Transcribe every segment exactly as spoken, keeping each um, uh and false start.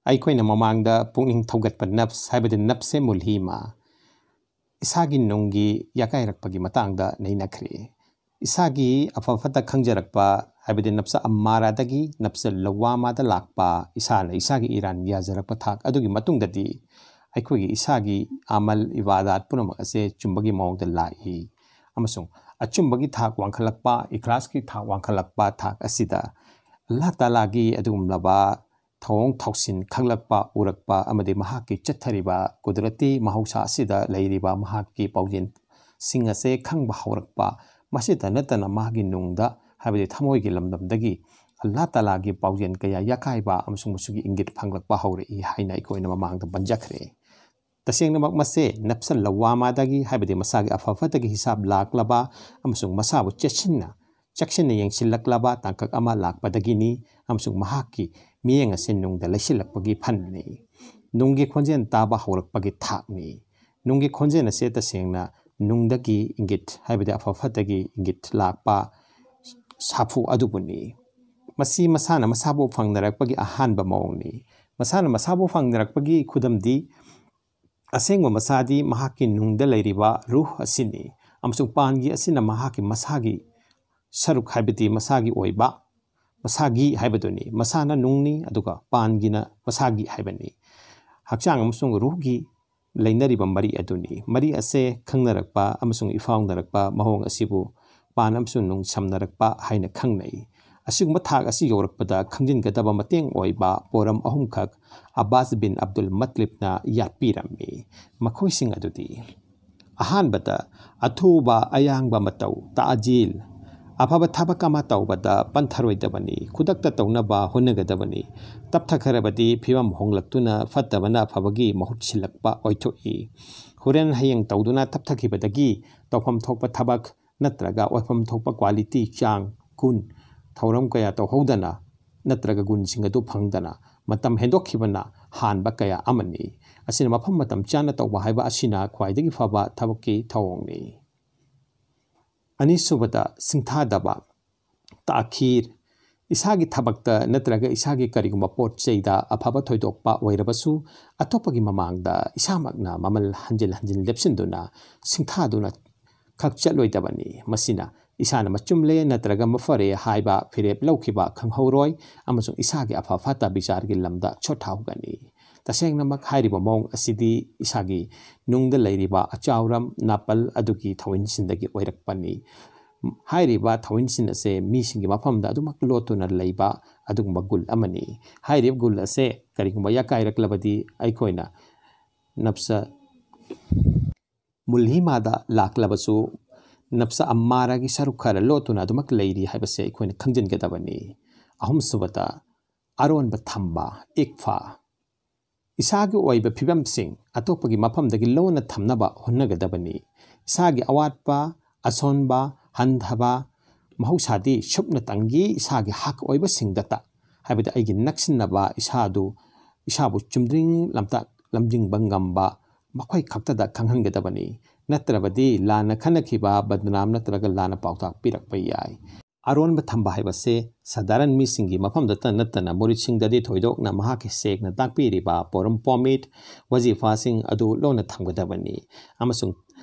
ꯑꯩꯈꯣꯏꯅ ꯃꯃꯥꯡꯗ ꯄꯨꯛꯅꯤꯡ ꯊꯧꯒꯠꯄ ꯅꯐꯁ ꯍꯥꯏꯕꯗꯤ ꯅꯐꯁꯦ ꯃꯨꯜꯍꯤꯃꯥ, ꯏꯁꯥꯒꯤ ꯅꯨꯡꯒꯤ ꯌꯥꯀꯥꯏꯔꯛꯄꯒꯤ ꯃꯇꯥꯡꯗ ꯅꯩꯅꯈ꯭ꯔꯦ꯫ ꯏꯁꯥꯒꯤ ꯑꯐ ꯐꯠꯇ ꯈꯪꯖꯔꯛꯄ ꯍꯥꯏꯕꯗꯤ ꯅꯞꯁ ꯑꯝꯃꯥꯔꯥꯗꯒꯤ ꯅꯞꯁ ꯂꯋꯥꯃꯥꯗ ꯂꯥꯛꯄ, ꯏꯁꯥꯅ ꯏꯁꯥꯒꯤ ꯏꯔꯥꯟ ꯌꯥꯖꯔꯛꯄ ꯊꯥꯛ ꯑꯗꯨꯒꯤ ꯃꯇꯨꯡꯗꯗꯤ ꯑꯩꯈꯣꯏꯒꯤ ꯏꯁꯥꯒꯤ ꯑꯃꯜ ꯏꯕꯥꯗꯥꯠ ꯄꯨꯝꯅꯃꯛ ꯑꯁꯦ ꯆꯨꯝꯕꯒꯤ ꯃꯑꯣꯡꯗ ꯂꯥꯛꯏ꯫ ꯑꯃꯁꯨꯡ ꯑꯆꯨꯝꯕꯒꯤ ꯊꯥꯛ ꯋꯥꯡꯈꯠꯂꯛꯄ, ꯏꯈ꯭ꯂꯥꯁꯀꯤ ꯊꯥꯛ ꯋꯥꯡꯈꯠꯂꯛꯄ ꯊꯥꯛ ꯑꯁꯤꯗ ꯑꯜꯂꯥꯍ ꯇꯥꯂꯥꯒꯤ ꯑꯗꯨꯒꯨꯝꯂꯕ ꯊꯧꯑꯣꯡ ꯊꯧꯁꯤꯟ ꯈꯪꯂꯛꯄ, ꯎꯔꯛꯄ ꯑꯃꯗꯤ ꯃꯍꯥꯛꯀꯤ ꯆꯠꯊꯔꯤꯕ ꯀꯨꯗꯔꯇꯤ ꯃꯍꯧꯁꯥ ꯑꯁꯤꯗ ꯂꯩꯔꯤꯕ ꯃꯍꯥꯛꯀꯤ ꯄꯥꯎꯖꯦꯜꯁꯤꯡ ꯑꯁꯦ ꯈꯪꯕ ꯍꯧꯔꯛꯄ, ꯃꯁꯤꯇ ꯅꯠꯇꯅ ꯃꯥꯒꯤ ꯅꯨꯡꯗ ꯍꯥꯏꯕꯗꯤ ꯊꯃꯣꯏꯒꯤ ꯂꯝꯗꯝꯗꯒꯤ ꯑꯜꯂꯥꯍ ꯇꯥꯂꯥꯒꯤ ꯄꯥꯎꯖꯦꯜ ꯀꯌꯥ ꯌꯥꯀꯥꯏꯕ ꯑꯃꯁꯨꯡ ꯃꯁꯤꯒꯤ ꯏꯪꯒꯤꯠ ꯐꯪꯂꯛꯄ ꯍꯧꯔꯛꯏ ꯍꯥꯏꯅ ꯑꯩꯈꯣꯏꯅ ꯃꯃꯥꯡꯗ ꯄꯟꯖꯈ꯭ꯔꯦ꯫ ꯇꯁꯦꯡꯅꯃꯛ ꯃꯁꯦ ꯅꯞꯁ ꯂꯋꯥꯃꯥꯗꯒꯤ ꯍꯥꯏꯕꯗꯤ ꯃꯁꯥꯒꯤ ꯑꯐ ꯐꯠꯇꯒꯤ ꯍꯤꯁꯥꯕ ꯂꯥꯛꯂꯕ ꯑꯃꯁꯨꯡ ꯃꯁꯥꯕꯨ ꯆꯦꯠꯁꯤꯟꯅ ꯆꯦꯛꯁꯤꯟꯅ ꯌꯦꯡꯁꯤꯜꯂꯛꯂꯕ ꯇꯥꯡꯀꯛ ꯑꯃ ꯂꯥꯛꯄꯗꯒꯤꯅꯤ, ꯑꯃꯁꯨꯡ ꯃꯍꯥꯛꯀꯤ ꯃꯤꯠꯌꯦꯡ ꯑꯁꯤ ꯅꯨꯡꯗ ꯂꯩꯁꯤꯜꯂꯛꯄꯒꯤ ꯐꯟꯅꯤ꯫ ꯅꯨꯡꯒꯤ ꯈꯣꯟꯖꯦꯜ ꯇꯥꯕ ꯍꯧꯔꯛꯄꯒꯤ ꯊꯥꯛꯅꯤ꯫ ꯅꯨꯡꯒꯤ ꯈꯣꯟꯖꯦꯜ ꯑꯁꯦ ꯇꯁꯦꯡꯅ ꯅꯨꯡꯗꯒꯤ ꯏꯪꯒꯤꯠ ꯍꯥꯏꯕꯗꯤ ꯑꯐ ꯐꯠꯇꯒꯤ ꯏꯪꯒꯤꯠ ꯂꯥꯛꯄ ꯁꯥꯐꯨ ꯑꯗꯨꯕꯨꯅꯤ꯫ ꯃꯁꯤ ꯃꯁꯥꯅ ꯃꯁꯥꯕꯨ ꯐꯪꯅꯔꯛꯄꯒꯤ ꯑꯍꯥꯟꯕ ꯃꯑꯣꯡꯅꯤ꯫ ꯃꯁꯥꯅ ꯃꯁꯥꯕꯨ ꯐꯪꯅꯔꯛꯄꯒꯤ ꯈꯨꯗꯝꯗꯤ ꯑꯁꯦꯡꯕ ꯃꯁꯥꯗꯤ ꯃꯍꯥꯛꯀꯤ ꯅꯨꯡꯗ ꯂꯩꯔꯤꯕ ꯔꯨꯍ ꯑꯁꯤꯅꯤ, ꯑꯃꯁꯨꯡ ꯄꯥꯟꯒꯤ ꯑꯁꯤꯅ ꯃꯍꯥꯛꯀꯤ ꯃꯁꯥꯒꯤ ꯁꯔꯨꯛ, ꯍꯥꯏꯕꯗꯤ ꯃꯁꯥꯒꯤ ꯑꯣꯏꯕ, ꯃꯁꯥꯒꯤ ꯍꯥꯏꯕꯗꯨꯅꯤ꯫ ꯃꯁꯥꯅ ꯅꯨꯡꯅꯤ, ꯑꯗꯨꯒ ꯄꯥꯟꯒꯤꯅ ꯃꯁꯥꯒꯤ ꯍꯥꯏꯕꯅꯤ꯫ ꯍꯛꯆꯥꯡ ꯑꯃꯁꯨꯡ ꯔꯨꯍꯒꯤ ꯂꯩꯅꯔꯤꯕ ꯃꯔꯤ ꯑꯗꯨꯅꯤ꯫ ꯃꯔꯤ ꯑꯁꯦ ꯈꯪꯅꯔꯛꯄ ꯑꯃꯁꯨꯡ ꯏꯐꯥꯎꯅꯔꯛꯄ ꯃꯑꯣꯡ ꯑꯁꯤꯕꯨ ꯄꯥꯟ ꯑꯃꯁꯨꯡ ꯅꯨꯡ ꯁꯝꯅꯔꯛꯄ ꯍꯥꯏꯅ ꯈꯪꯅꯩ꯫ ꯑꯁꯤꯒꯨꯝꯕ ꯊꯥꯛ ꯑꯁꯤ ꯌꯧꯔꯛꯄꯗ ꯈꯪꯖꯤꯟꯒꯗꯕ ꯃꯇꯦꯡ ꯑꯣꯏꯕ ꯄꯣꯔꯝ ꯑꯍꯨꯝꯈꯛ ꯑꯕꯥꯁ ꯕꯤꯟ ꯑꯕꯗꯨꯜ ꯃꯠꯂꯤꯕꯅ ꯌꯥꯠꯄꯤꯔꯝꯃꯤ꯫ ꯃꯈꯣꯏꯁꯤꯡ ꯑꯗꯨꯗꯤ: ꯑꯍꯥꯟꯕꯗ, ꯑꯊꯨꯕ ꯑꯌꯥꯡꯕ ꯃꯇꯧ, ꯇꯥꯖꯤꯜ꯫ ꯑꯐꯕ ꯊꯕꯛ ꯑꯃ ꯇꯧꯕꯗ ꯄꯟꯊꯔꯣꯏꯗꯕꯅꯤ, ꯈꯨꯗꯛꯇ ꯇꯧꯅꯕ ꯍꯣꯠꯅꯒꯗꯕꯅꯤ꯫ ꯇꯞꯊꯈ꯭ꯔꯕꯗꯤ ꯐꯤꯕꯝ ꯍꯣꯡꯂꯛꯇꯨꯅ ꯐꯠꯇꯕꯅ ꯑꯐꯕꯒꯤ ꯃꯍꯨꯠ ꯁꯤꯜꯂꯛꯄ ꯑꯣꯏꯊꯣꯛꯏ꯫ ꯍꯣꯔꯦꯟ ꯍꯌꯦꯡ ꯇꯧꯗꯨꯅ ꯇꯞꯊꯈꯤꯕꯗꯒꯤ ꯇꯧꯐꯝ ꯊꯣꯛꯄ ꯊꯕꯛ ꯅꯠꯇ꯭ꯔꯒ ꯑꯣꯏꯐꯝ ꯊꯣꯛꯄ ꯀ꯭ꯋꯥꯂꯤꯇꯤ, ꯆꯥꯡ, ꯒꯨꯟ, ꯊꯧꯔꯝ ꯀꯌꯥ ꯇꯧꯍꯧꯗꯅ ꯅꯠꯇ꯭ꯔꯒ ꯒꯨꯟꯁꯤꯡ ꯑꯗꯨ ꯐꯪꯗꯅ ꯃꯇꯝ ꯍꯦꯟꯗꯣꯛꯈꯤꯕꯅ ꯍꯥꯟꯕ ꯀꯌꯥ ꯑꯃꯅꯤ꯫ ꯑꯁꯤꯅ ꯃꯐꯝ ꯃꯇꯝ ꯆꯥꯅ ꯇꯧꯕ ꯍꯥꯏꯕ ꯑꯁꯤꯅ ꯈ꯭ꯋꯥꯏꯗꯒꯤ ꯐꯕ ꯊꯕꯛꯀꯤ ꯊꯧꯑꯣꯡꯅꯤ꯫ ꯑꯅꯤꯁꯨꯕꯗ, ꯁꯤꯡꯊꯥꯗꯕ, ꯇꯥꯈꯤꯔ꯫ ꯏꯁꯥꯒꯤ ꯊꯕꯛꯇ ꯅꯠꯇ꯭ꯔꯒ ꯏꯁꯥꯒꯤ ꯀꯔꯤꯒꯨꯝꯕ ꯄꯣꯠ ꯆꯩꯗ ꯑꯐꯕ ꯊꯣꯏꯗꯣꯛꯄ ꯑꯣꯏꯔꯕꯁꯨ, ꯑꯇꯣꯞꯄꯒꯤ ꯃꯃꯥꯡꯗ ꯏꯁꯥꯃꯛꯅ ꯃꯃꯜ ꯍꯟꯖꯤꯟ ꯍꯟꯖꯤꯟ ꯂꯦꯞꯁꯤꯟꯗꯨꯅ, ꯁꯤꯡꯊꯥꯗꯨꯅ ꯈꯛ ꯆꯠꯂꯣꯏꯗꯕꯅꯤ꯫ ꯃꯁꯤꯅ ꯏꯁꯥꯅ ꯃꯆꯨꯝꯂꯦ ꯅꯠꯇ꯭ꯔꯒ ꯃꯐꯔꯦ ꯍꯥꯏꯕ ꯐꯤꯔꯦꯞ ꯂꯧꯈꯤꯕ ꯈꯪꯍꯧꯔꯣꯏ, ꯑꯃꯁꯨꯡ ꯏꯁꯥꯒꯤ ꯑꯐ ꯐꯠꯇ ꯕꯤꯆꯥꯔꯒꯤ ꯂꯝꯗ ꯁꯣꯠꯊꯍꯧꯒꯅꯤ꯫ ꯇꯁꯦꯡꯅꯃꯛ ꯍꯥꯏꯔꯤꯕ ꯃꯑꯣꯡ ꯑꯁꯤꯗꯤ ꯏꯁꯥꯒꯤ ꯅꯨꯡꯗ ꯂꯩꯔꯤꯕ ꯑꯆꯥꯎꯔꯝ ꯅꯥꯄꯜ ꯑꯗꯨꯒꯤ ꯊꯧꯑꯣꯏꯟꯁꯤꯟꯗꯒꯤ ꯑꯣꯏꯔꯛꯄꯅꯤ꯫ ꯍꯥꯏꯔꯤꯕ ꯊꯧꯑꯣꯏꯟꯁꯤꯟ ꯑꯁꯦ ꯃꯤꯁꯤꯡꯒꯤ ꯃꯐꯝꯗ ꯑꯗꯨꯃꯛ ꯂꯣꯠꯇꯨꯅ ꯂꯩꯕ ꯑꯗꯨꯒꯨꯝꯕ ꯒꯨꯜ ꯑꯃꯅꯤ꯫ ꯍꯥꯏꯔꯤꯕ ꯒꯨꯜ ꯑꯁꯦ ꯀꯔꯤꯒꯨꯝꯕ ꯌꯥꯀꯥꯏꯔꯛꯂꯕꯗꯤ ꯑꯩꯈꯣꯏꯅ ꯅꯞꯁ ꯃꯨꯜꯍꯤꯃꯥꯗ ꯂꯥꯛꯂꯕꯁꯨ ꯅꯞꯁ ꯑꯝꯃꯥꯔꯥꯒꯤ ꯁꯔꯨꯛ ꯈꯔ ꯂꯣꯠꯇꯨꯅ ꯑꯗꯨꯃꯛ ꯂꯩꯔꯤ ꯍꯥꯏꯕꯁꯦ ꯑꯩꯈꯣꯏꯅ ꯈꯪꯖꯤꯟꯒꯗꯕꯅꯤ꯫ ꯑꯍꯨꯝꯁꯨꯕꯗ, ꯑꯔꯣꯟꯕ ꯊꯝꯕ, ꯏꯛꯐꯥ꯫ ꯏꯁꯥꯒꯤ ꯑꯣꯏꯕ ꯐꯤꯕꯝꯁꯤꯡ ꯑꯇꯣꯞꯄꯒꯤ ꯃꯐꯝꯗꯒꯤ ꯂꯣꯟꯅ ꯊꯝꯅꯕ ꯍꯣꯠꯅꯒꯗꯕꯅꯤ꯫ ꯏꯁꯥꯒꯤ ꯑꯋꯥꯠꯄ, ꯑꯁꯣꯟꯕ, ꯍꯟꯊꯕ, ꯃꯍꯧꯁꯥꯗꯤ ꯁꯨꯞꯅꯇꯪꯒꯤ ꯏꯁꯥꯒꯤ ꯍꯛ ꯑꯣꯏꯕꯁꯤꯡꯗꯇ, ꯍꯥꯏꯕꯗꯤ ꯑꯩꯒꯤ ꯅꯛꯁꯤꯟꯅꯕ ꯏꯁꯥꯗꯨ, ꯏꯁꯥꯕꯨ ꯆꯨꯝꯗ꯭ꯔꯤꯡ ꯂꯝꯇꯥꯛ ꯂꯝꯖꯤꯡꯕ ꯉꯝꯕ ꯃꯈꯣꯏ ꯈꯛꯇꯗ ꯈꯪꯍꯟꯒꯗꯕꯅꯤ꯫ ꯅꯠꯇ꯭ꯔꯕꯗꯤ ꯂꯥꯟꯅ ꯈꯟꯅꯈꯤꯕ, ꯕꯗꯅꯥꯝ ꯅꯠꯇ꯭ꯔꯒ ꯂꯥꯟꯅ ꯄꯥꯎꯇꯥꯛ ꯄꯤꯔꯛꯄ ꯌꯥꯏ꯫ ꯑꯔꯣꯟꯕ ꯊꯝꯕ ꯍꯥꯏꯕꯁꯦ ꯁꯥꯙꯥꯔꯟ ꯃꯤꯁꯤꯡꯒꯤ ꯃꯐꯝꯗꯇ ꯅꯠꯇꯅ ꯃꯨꯔꯤꯠꯁꯤꯡꯗꯗꯤ ꯊꯣꯏꯗꯣꯛꯅ ꯃꯍꯥꯛꯀꯤ ꯁꯦꯡꯅ ꯇꯥꯛꯄꯤꯔꯤꯕ ꯄꯣꯔꯝ ꯄꯣꯃꯤꯠ ꯋꯥꯖꯤꯐꯥꯁꯤꯡ ꯑꯗꯨ ꯂꯣꯟꯅ ꯊꯝꯒꯗꯕꯅꯤ ꯑꯃꯁꯨꯡ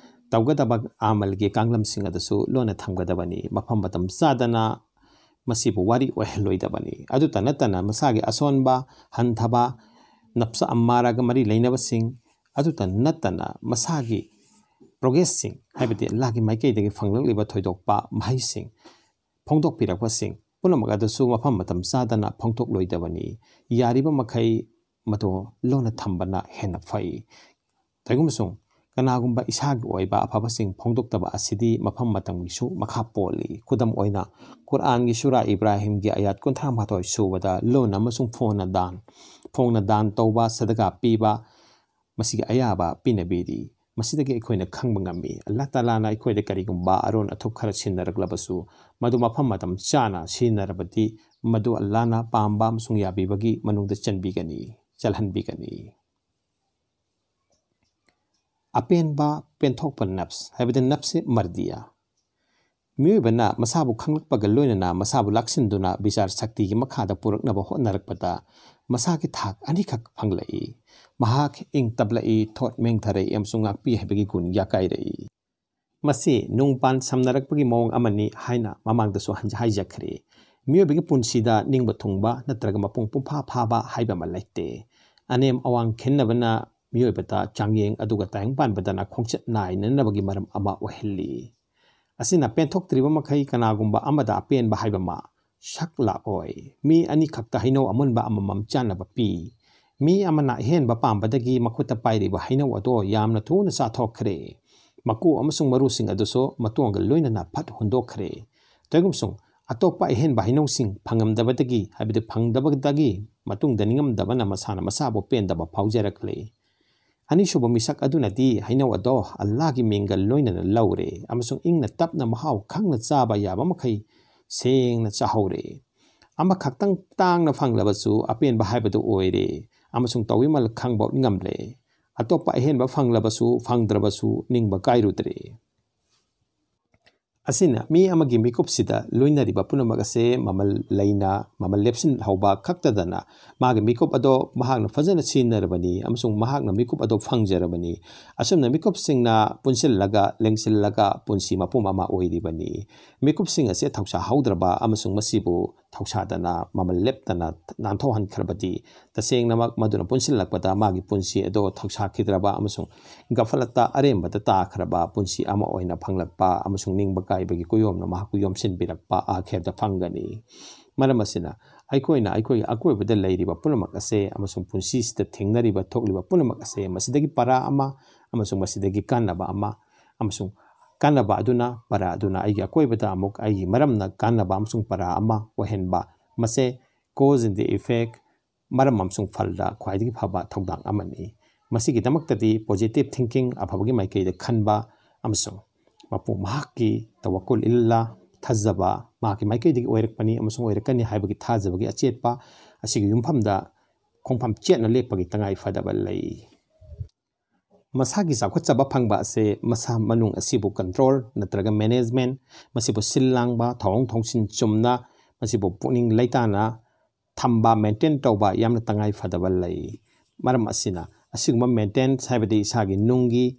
ꯇꯧꯒꯗꯕ ꯑꯃꯜꯒꯤ ꯀꯥꯡꯂꯝꯁꯤꯡ ꯑꯗꯨꯁꯨ ꯂꯣꯟꯅ ꯊꯝꯒꯗꯕꯅꯤ꯫ ꯃꯐꯝ ꯃꯇꯝ ꯆꯥꯗꯅ ꯃꯁꯤꯕꯨ ꯋꯥꯔꯤ ꯑꯣꯏꯍꯜꯂꯣꯏꯗꯕꯅꯤ꯫ ꯑꯗꯨꯇ ꯅꯠꯇꯅ ꯃꯁꯥꯒꯤ ꯑꯁꯣꯟꯕ, ꯍꯟꯊꯕ, ꯅꯞꯁ ꯑꯝꯃꯥꯔꯥꯒ ꯃꯔꯤ ꯂꯩꯅꯕꯁꯤꯡ, ꯑꯗꯨꯇ ꯅꯠꯇꯅ ꯃꯁꯥꯒꯤ ꯄ꯭ꯔꯣꯒ꯭ꯔꯦꯁꯁꯤꯡ, ꯍꯥꯏꯕꯗꯤ ꯑꯜꯂꯥꯍꯒꯤ ꯃꯥꯏꯀꯩꯗꯒꯤ ꯐꯪꯂꯛꯂꯤꯕ ꯊꯣꯏꯗꯣꯛꯄ ꯃꯍꯩꯁꯤꯡ, ꯐꯣꯡꯗꯣꯛꯄꯤꯔꯛꯄꯁꯤꯡ ꯄꯨꯝꯅꯃꯛ ꯑꯗꯨꯁꯨ ꯃꯐꯝ ꯃꯇꯝ ꯆꯥꯗꯅ ꯐꯣꯡꯗꯣꯛꯂꯣꯏꯗꯕꯅꯤ꯫ ꯌꯥꯔꯤꯕ ꯃꯈꯩ ꯃꯗꯨ ꯂꯣꯟꯅ ꯊꯝꯕꯅ ꯍꯦꯟꯅ ꯐꯩ꯫ ꯀꯩꯒꯨꯝꯕꯁꯨꯡ ꯀꯅꯥꯒꯨꯝꯕ ꯏꯁꯥꯒꯤ ꯑꯣꯏꯕ ꯑꯐꯕꯁꯤꯡ ꯐꯣꯡꯗꯣꯛꯇꯕ ꯑꯁꯤꯗꯤ ꯃꯐꯝ ꯃꯇꯝꯒꯤꯁꯨ ꯃꯈꯥ ꯄꯣꯜꯂꯤ꯫ ꯈꯨꯗꯝ ꯑꯣꯏꯅ, ꯀꯨꯔꯥꯟꯒꯤ ꯁꯨꯔꯥ ꯏꯕ꯭ꯔꯥꯍꯤꯝꯒꯤ ꯑꯌꯥꯠ ꯀꯨꯟꯊ꯭ꯔꯥ ꯃꯥꯊꯣꯏ ꯁꯨꯕꯗ ꯂꯣꯟ ꯑꯃꯁꯨꯡ ꯐꯣꯡꯅ ꯗꯥꯟ, ꯐꯣꯡꯅ ꯗꯥꯟ ꯇꯧꯕ, ꯁꯗꯒꯥ ꯄꯤꯕ, ꯃꯁꯤꯒꯤ ꯑꯌꯥꯕ ꯄꯤꯅꯕꯤꯔꯤ꯫ ꯃꯁꯤꯗꯒꯤ ꯑꯩꯈꯣꯏꯅ ꯈꯪꯕ ꯉꯝꯃꯤ, ꯑꯜꯂꯥꯍ ꯇꯥꯂꯥꯅ ꯑꯩꯈꯣꯏꯗ ꯀꯔꯤꯒꯨꯝꯕ ꯑꯔꯣꯟ ꯑꯊꯨꯞ ꯈꯔ ꯁꯤꯟꯅꯔꯛꯂꯕꯁꯨ, ꯃꯗꯨ ꯃꯐꯝ ꯃꯇꯝ ꯆꯥꯅ ꯁꯤꯖꯤꯟꯅꯔꯕꯗꯤ, ꯃꯗꯨ ꯑꯜꯂꯥꯍꯅ ꯄꯥꯝꯕ ꯑꯃꯁꯨꯡ ꯌꯥꯕꯤꯕꯒꯤ ꯃꯅꯨꯡꯗ ꯆꯟꯕꯤꯒꯅꯤ, ꯆꯜꯍꯟꯕꯤꯒꯅꯤ꯫ ꯑꯄꯦꯟꯕ, ꯄꯦꯟꯊꯣꯛꯄ ꯅꯐꯁ, ꯍꯥꯏꯕꯗꯤ ꯅꯐꯁꯦ ꯃꯔꯗꯤꯌꯥ꯫ ꯃꯤꯑꯣꯏꯕꯅ ꯃꯁꯥꯕꯨ ꯈꯪꯂꯛꯄꯒ ꯂꯣꯏꯅꯅ ꯃꯁꯥꯕꯨ ꯂꯥꯛꯁꯤꯟꯗꯨꯅ ꯕꯤꯆꯥꯔ ꯁꯛꯇꯤꯒꯤ ꯃꯈꯥꯗ ꯄꯨꯔꯛꯅꯕ ꯍꯣꯠꯅꯔꯛꯄꯗ ꯃꯁꯥꯒꯤ ꯊꯥꯛ ꯑꯅꯤꯈꯛ ꯐꯪꯂꯛꯏ꯫ ꯃꯍꯥꯛ ꯏꯪ ꯇꯞꯂꯛꯏ, ꯊꯣꯠ ꯃꯦꯡꯊꯔꯛꯏ ꯑꯃꯁꯨꯡ ꯉꯥꯛꯄꯤ ꯍꯩꯕꯒꯤ ꯒꯨꯟ ꯌꯥꯀꯥꯏꯔꯛꯏ꯫ ꯃꯁꯤ ꯅꯨꯡꯄꯥꯟ ꯁꯝꯅꯔꯛꯄꯒꯤ ꯃꯑꯣꯡ ꯑꯃꯅꯤ ꯍꯥꯏꯅ ꯃꯃꯥꯡꯗꯁꯨ ꯍꯟ-, ꯍꯥꯏꯖꯈ꯭ꯔꯦ꯫ ꯃꯤꯑꯣꯏꯕꯒꯤ ꯄꯨꯟꯁꯤꯗ ꯅꯤꯡꯕ ꯊꯨꯡꯕ ꯅꯠꯇ꯭ꯔꯒ ꯃꯄꯨꯡ ꯄꯨꯡꯐꯥ ꯐꯥꯕ ꯍꯥꯏꯕ ꯑꯃ ꯂꯩꯇꯦ꯫ ꯑꯅꯦꯝ ꯑꯋꯥꯡ ꯈꯦꯟꯅꯕꯅ ꯃꯤꯑꯣꯏꯕꯗ ꯆꯥꯡꯌꯦꯡ ꯑꯗꯨꯒ ꯇꯥꯏꯕꯪ ꯄꯥꯟꯕꯗꯅ ꯈꯣꯡꯆꯠ ꯅꯥꯏꯅꯅꯕꯒꯤ ꯃꯔꯝ ꯑꯃ ꯑꯣꯏꯍꯜꯂꯤ꯫ ꯑꯁꯤꯅ ꯄꯦꯟꯊꯣꯛꯇ꯭ꯔꯤꯕ ꯃꯈꯩ ꯀꯅꯥꯒꯨꯝꯕ ꯑꯃꯗ ꯑꯄꯦꯟꯕ ꯍꯥꯏꯕ ꯑꯃ ꯁꯛ ꯂꯥꯛꯑꯣꯏ꯫ ꯃꯤ ꯑꯅꯤꯈꯛꯇ ꯍꯩꯅꯧ ꯑꯃꯨꯟꯕ ꯑꯃꯃꯝ ꯆꯥꯅꯕ ꯄꯤ꯫ ꯃꯤ ꯑꯃꯅ ꯑꯍꯦꯟꯕ ꯄꯥꯝꯕꯗꯒꯤ ꯃꯈꯨꯠꯇ ꯄꯥꯏꯔꯤꯕ ꯍꯩꯅꯧ ꯑꯗꯣ ꯌꯥꯝꯅ ꯊꯨꯅ ꯆꯥꯊꯣꯛꯈ꯭ꯔꯦ꯫ ꯃꯀꯨ ꯑꯃꯁꯨꯡ ꯃꯔꯨꯁꯤꯡ ꯑꯗꯨꯁꯨ ꯃꯇꯣꯟꯒ ꯂꯣꯏꯅꯅ ꯐꯠ ꯍꯨꯟꯗꯣꯛꯈ꯭ꯔꯦ꯫ ꯀꯔꯤꯒꯨꯝꯕꯁꯨꯡ ꯑꯇꯣꯞꯄ ꯑꯍꯦꯟꯕ ꯍꯩꯅꯧꯁꯤꯡ ꯐꯪꯉꯝꯗꯕꯗꯒꯤ, ꯍꯥꯏꯕꯗꯤ ꯐꯪꯗꯕꯗꯒꯤ ꯃꯇꯨꯡꯗ ꯅꯤꯡꯉꯝꯗꯕꯅ ꯃꯁꯥꯅ ꯃꯁꯥꯕꯨ ꯄꯦꯟꯗꯕ ꯐꯥꯎꯖꯔꯛꯂꯦ꯫ ꯑꯅꯤꯁꯨꯕ ꯃꯤꯁꯛ ꯑꯗꯨꯅꯗꯤ ꯍꯩꯅꯧ ꯑꯗꯣ ꯑꯜꯂꯥꯍꯒꯤ ꯃꯤꯡꯒ ꯂꯣꯏꯅꯅ ꯂꯧꯔꯦ ꯑꯃꯁꯨꯡ ꯏꯪꯅ ꯇꯞꯅ ꯃꯍꯥꯎ ꯈꯪꯅ ꯆꯥꯕ ꯌꯥꯕ ꯃꯈꯩ ꯁꯦꯡꯅ ꯆꯥꯍꯧꯔꯦ꯫ ꯑꯃꯈꯛꯇꯪ ꯇꯥꯡꯅ ꯐꯪꯂꯕꯁꯨ ꯑꯄꯦꯟꯕ ꯍꯥꯏꯕꯗꯨ ꯑꯣꯏꯔꯦ ꯑꯃꯁꯨꯡ ꯇꯧꯏꯃꯜ ꯈꯪꯕ ꯉꯝꯂꯦ꯫ ꯑꯇꯣꯞꯄ ꯑꯍꯦꯟꯕ ꯐꯪꯂꯕꯁꯨ ꯐꯪꯗ꯭ꯔꯕꯁꯨ ꯅꯤꯡꯕ ꯀꯥꯏꯔꯨꯗ꯭ꯔꯦ꯫ ꯑꯁꯤꯅ ꯃꯤ ꯑꯃꯒꯤ ꯃꯤꯀꯨꯞꯁꯤꯗ ꯂꯣꯏꯅꯔꯤꯕ ꯄꯨꯝꯅꯃꯛ ꯑꯁꯦ ꯃꯃꯜ ꯂꯩꯅ, ꯃꯃꯜ ꯂꯦꯞꯁꯤꯟꯍꯧꯕ ꯈꯛꯇꯗꯅ ꯃꯥꯒꯤ ꯃꯤꯀꯨꯞ ꯑꯗꯣ ꯃꯍꯥꯛꯅ ꯐꯖꯅ ꯁꯤꯖꯤꯟꯅꯔꯕꯅꯤ ꯑꯃꯁꯨꯡ ꯃꯍꯥꯛꯅ ꯃꯤꯀꯨꯞ ꯑꯗꯣ ꯐꯪꯖꯔꯕꯅꯤ꯫ ꯑꯁꯨꯝꯅ ꯃꯤꯀꯨꯞꯁꯤꯡꯅ ꯄꯨꯟꯁꯤꯜꯂꯒ, ꯂꯦꯡꯁꯤꯜꯂꯒ ꯄꯨꯟꯁꯤ ꯃꯄꯨꯝ ꯑꯃ ꯑꯣꯏꯔꯤꯕꯅꯤ꯫ ꯃꯤꯀꯨꯞꯁꯤꯡ ꯑꯁꯦ ꯊꯧꯁꯥꯍꯧꯗ꯭ꯔꯕ ꯑꯃꯁꯨꯡ ꯃꯁꯤꯕꯨ ꯊꯧꯁꯥꯗꯅ ꯃꯃꯜ ꯂꯦꯞꯇꯅ ꯅꯥꯟꯊꯣꯛꯍꯟꯈ꯭ꯔꯕꯗꯤ, ꯇꯁꯦꯡꯅꯃꯛ ꯃꯗꯨꯅ ꯄꯨꯟꯁꯤꯜꯂꯛꯄꯗ ꯃꯥꯒꯤ ꯄꯨꯟꯁꯤ ꯑꯗꯣ ꯊꯧꯁꯥꯈꯤꯗ꯭ꯔꯕ ꯑꯃꯁꯨꯡ ꯒꯐꯂꯠꯇ, ꯑꯔꯦꯝꯕꯗ ꯇꯥꯈ꯭ꯔꯕ ꯄꯨꯟꯁꯤ ꯑꯃ ꯑꯣꯏꯅ ꯐꯪꯂꯛꯄ ꯑꯃꯁꯨꯡ ꯅꯤꯡꯕ ꯀꯥꯏꯕꯒꯤ ꯀꯨꯌꯣꯝꯅ ꯃꯍꯥꯛꯄꯨ ꯌꯣꯝꯁꯤꯟꯕꯤꯔꯛꯄ ꯑꯥꯈꯤꯔꯗ ꯐꯪꯒꯅꯤ꯫ ꯃꯔꯝ ꯑꯁꯤꯅ, ꯑꯩꯈꯣꯏꯅ ꯑꯩꯈꯣꯏꯒꯤ ꯑꯀꯣꯏꯕꯗ ꯂꯩꯔꯤꯕ ꯄꯨꯝꯅꯃꯛ ꯑꯁꯦ ꯑꯃꯁꯨꯡ ꯄꯨꯟꯁꯤꯁꯤꯗ ꯊꯦꯡꯅꯔꯤꯕ, ꯊꯣꯛꯂꯤꯕ ꯄꯨꯝꯅꯃꯛ ꯑꯁꯦ ꯃꯁꯤꯗꯒꯤ ꯄꯔꯥ ꯑꯃ ꯑꯃꯁꯨꯡ ꯃꯁꯤꯗꯒꯤ ꯀꯥꯟꯅꯕ ꯑꯃ ꯑꯃꯁꯨꯡ ꯀꯥꯟꯅꯕ ꯑꯗꯨꯅ, ꯄꯔꯥ ꯑꯗꯨꯅ ꯑꯩꯒꯤ ꯑꯀꯣꯏꯕꯗ ꯑꯃꯨꯛ ꯑꯩꯒꯤ ꯃꯔꯝꯅ ꯀꯥꯟꯅꯕ ꯑꯃꯁꯨꯡ ꯄꯔꯥ ꯑꯃ ꯑꯣꯏꯍꯟꯕ, ꯃꯁꯦ cause and the effect, ꯃꯔꯝ ꯑꯃꯁꯨꯡ ꯐꯜꯗ ꯈ꯭ꯋꯥꯏꯗꯒꯤ ꯐꯕ ꯊꯧꯗꯥꯡ ꯑꯃꯅꯤ꯫ ꯃꯁꯤꯒꯤꯗꯃꯛꯇꯗꯤ positive thinking, ꯑꯐꯕꯒꯤ ꯃꯥꯏꯀꯩꯗ ꯈꯟꯕ, ꯑꯃꯁꯨꯡ ꯃꯄꯨ ꯃꯍꯥꯛꯀꯤ ꯇꯋꯛꯀꯨꯜ ꯏꯜꯂꯥ, ꯊꯥꯖꯕ, ꯃꯍꯥꯛꯀꯤ ꯃꯥꯏꯀꯩꯗꯒꯤ ꯑꯣꯏꯔꯛꯄꯅꯤ ꯑꯃꯁꯨꯡ ꯑꯣꯏꯔꯛꯀꯅꯤ ꯍꯥꯏꯕꯒꯤ ꯊꯥꯖꯕꯒꯤ ꯑꯆꯦꯠꯄ ꯑꯁꯤꯒꯤ ꯌꯨꯝꯐꯝꯗ ꯈꯣꯡꯐꯝ ꯆꯦꯠꯅ ꯂꯦꯞꯄꯒꯤ ꯇꯉꯥꯏ ꯐꯗꯕ ꯂꯩ꯫ ꯃꯁꯥꯒꯤ ꯆꯥꯎꯈꯠꯆꯕ ꯐꯪꯕ ꯑꯁꯦ ꯃꯁꯥ ꯃꯅꯨꯡ ꯑꯁꯤꯕꯨ control ꯅꯠꯇ꯭ꯔꯒ management, ꯃꯁꯤꯕꯨ ꯁꯤꯜ ꯂꯥꯡꯕ, ꯊꯧꯑꯣꯡ ꯊꯧꯁꯤꯟ ꯆꯨꯝꯅ, ꯃꯁꯤꯕꯨ ꯄꯨꯛꯅꯤꯡ ꯂꯩꯇꯥꯅ ꯊꯝꯕ, maintain ꯇꯧꯕ ꯌꯥꯝꯅ ꯇꯉꯥꯏ ꯐꯗꯕ ꯂꯩ꯫ ꯃꯔꯝ ꯑꯁꯤꯅ ꯑꯁꯤꯒꯨꯝꯕ maintenance ꯍꯥꯏꯕꯗꯤ ꯏꯁꯥꯒꯤ ꯅꯨꯡꯒꯤ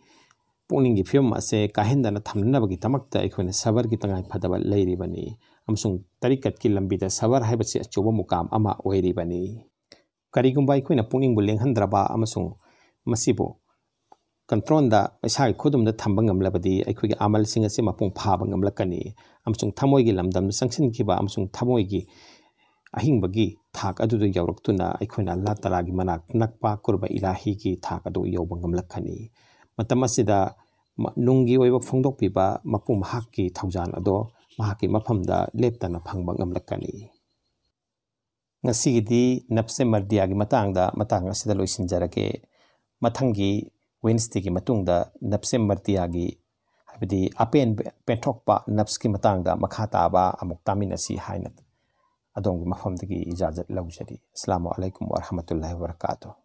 ꯄꯨꯛꯅꯤꯡꯒꯤ ꯐꯤꯕꯝ ꯑꯁꯦ ꯀꯥꯏꯍꯟꯗꯅ ꯊꯝꯅꯅꯕꯒꯤꯗꯃꯛꯇ ꯑꯩꯈꯣꯏꯅ ꯁꯕꯔꯒꯤ ꯇꯉꯥꯏ ꯐꯗꯕ ꯂꯩꯔꯤꯕꯅꯤ꯫ ꯑꯃꯁꯨꯡ ꯇꯔꯤꯀꯠꯀꯤ ꯂꯝꯕꯤꯗ ꯁꯕꯔ ꯍꯥꯏꯕꯁꯤ ꯑꯆꯧꯕ ꯃꯨꯀꯥꯝ ꯑꯃ ꯑꯣꯏꯔꯤꯕꯅꯤ꯫ ꯀꯔꯤꯒꯨꯝꯕ ꯑꯩꯈꯣꯏꯅ ꯄꯨꯛꯅꯤꯡꯕꯨ ꯂꯦꯡꯍꯟꯗ꯭ꯔꯕ ꯑꯃꯁꯨꯡ ꯃꯁꯤꯕꯨ control ꯗ ꯏꯁꯥꯒꯤ ꯈꯨꯗꯨꯝꯗ ꯊꯝꯕ ꯉꯝꯂꯕꯗꯤ ꯑꯩꯈꯣꯏꯒꯤ ꯑꯃꯜꯁꯤꯡ ꯑꯁꯤ ꯃꯄꯨꯡ ꯐꯥꯕ ꯉꯝꯂꯛꯀꯅꯤ꯫ ꯑꯃꯁꯨꯡ ꯊꯃꯣꯏꯒꯤ ꯂꯝꯗꯝꯗ ꯆꯪꯁꯤꯟꯈꯤꯕ ꯑꯃꯁꯨꯡ ꯊꯃꯣꯏꯒꯤ ꯑꯍꯤꯡꯕꯒꯤ ꯊꯥꯛ ꯑꯗꯨꯗ ꯌꯧꯔꯛꯇꯨꯅ ꯑꯩꯈꯣꯏꯅ ꯑꯜꯂꯥ ꯇꯥꯂꯥꯒꯤ ꯃꯅꯥꯛ ꯅꯛꯄ ꯀꯨꯔꯕ ꯏꯂꯥꯍꯤꯒꯤ ꯊꯥꯛ ꯑꯗꯨ ꯌꯧꯕ ꯉꯝꯂꯛꯀꯅꯤ꯫ ꯃꯇꯝ ꯑꯁꯤꯗ ꯃ-, ꯅꯨꯡꯒꯤ ꯑꯣꯏꯕ ꯐꯣꯡꯗꯣꯛꯄꯤꯕ ꯃꯄꯨ ꯃꯍꯥꯛꯀꯤ ꯊꯧꯖꯥꯜ ꯑꯗꯣ ꯃꯍꯥꯛꯀꯤ ꯃꯐꯝꯗ ꯂꯦꯞꯇꯅ ꯐꯪꯕ ꯉꯝꯂꯛꯀꯅꯤ꯫ ꯉꯁꯤꯒꯤꯗꯤ ꯅꯞꯁꯦ ꯃꯔꯗꯤꯌꯥꯒꯤ ꯃꯇꯥꯡꯗ ꯃꯇꯥꯡ ꯑꯁꯤꯗ ꯂꯣꯏꯁꯤꯟꯖꯔꯒꯦ꯫ ꯃꯊꯪꯒꯤ Wednesday ꯒꯤ ꯃꯇꯨꯡꯗ ꯅꯞꯁꯦ ꯃꯔꯗꯤꯌꯥꯒꯤ, ꯍꯥꯏꯕꯗꯤ ꯑꯄꯦꯟ ꯄꯦꯟꯊꯣꯛꯄ ꯅꯞꯁꯀꯤ ꯃꯇꯥꯡꯗ ꯃꯈꯥ ꯇꯥꯕ ꯑꯃꯨꯛ ꯇꯥꯃꯤꯟꯅꯁꯤ ꯍꯥꯏꯅ ꯑꯗꯣꯝꯒꯤ ꯃꯐꯝꯗꯒꯤ ꯏꯖꯥꯖꯠ ꯂꯧꯖꯔꯤ꯫ ꯑꯁꯂꯥꯃꯨ ꯑꯂꯩꯀꯨꯝ ꯋꯔꯍꯃꯇꯨꯜꯂꯥꯍꯤ ꯋꯕꯔꯀꯥꯇꯨꯍ꯫